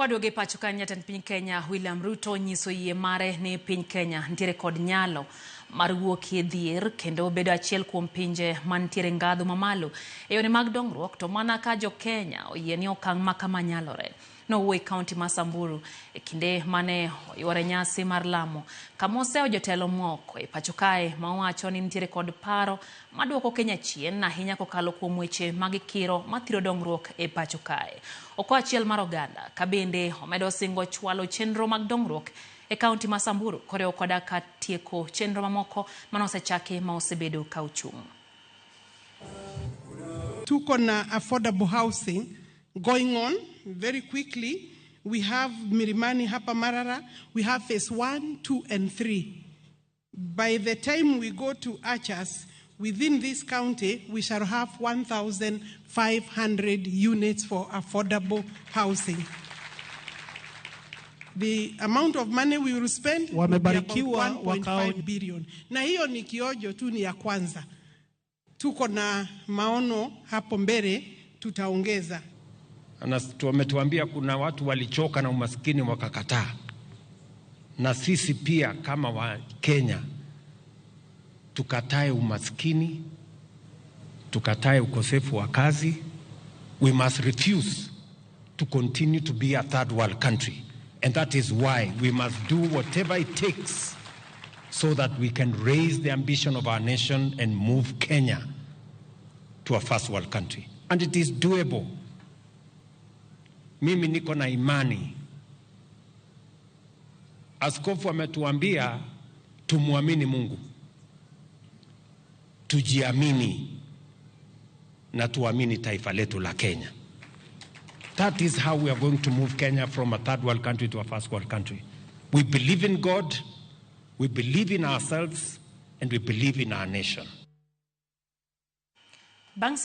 Kwaduogo e pacho ka, jatend piny Kenya William Ruto nyiso yie mare ni piny Kenya nitiere kod nyalo mar wuok e dhier kendo bedo achiel kuom pinje mantiere ngadhu mamalo e yore mag dongruok, to mana ka jo Kenya oyie ni okang' ma kama nyalore. Nowuoyo e kaunti ma Samburu e kinde mane oyuore nyasi mar lamo kama osewo jotelo moko e pacho kae ma owacho ni nitiere kod paro maduoko Kenya chien ahinya kokalo kuom weche mag kiro mathiro dongruok e pacho kae. Oko achiel mar oganda ka bende omedo singo chwalo chenro mag dongruok e kaunti ma Samburu koriwo koda ka tieko chenro mamoko manosechaki ma osebedo ka ochung'. Tuko na affordable housing going on very quickly. We have Milimani hapa Marara. We have phase 1, 2, and 3. By the time we go to Archers, within this county, we shall have 1,500 units for affordable housing. The amount of money we will spend will be about Wamebarikiwa 1.5 billion. Na hiyo ni kionjo tu, ni ya kwanza. Tuko na maono hapo mbele tutaongeza. Na wametuambia kuna watu walichoka na umaskini wakakataa, na sisi pia kama wa Kenya tukatae umaskini, tukatae ukosefu wa kazi. We must refuse to continue to be a third world country, and that is why we must do whatever it takes so that we can raise the ambition of our nation and move Kenya to a first world country. And it is doable. Mimi niko na imani. Askofu ametuambia tumwamini Mungu, tujiamini na tuamini taifa letu la Kenya. That is how we are going to move Kenya from a third world country to a first world country. We believe in God, we believe in ourselves, and we believe in our nation. Bang'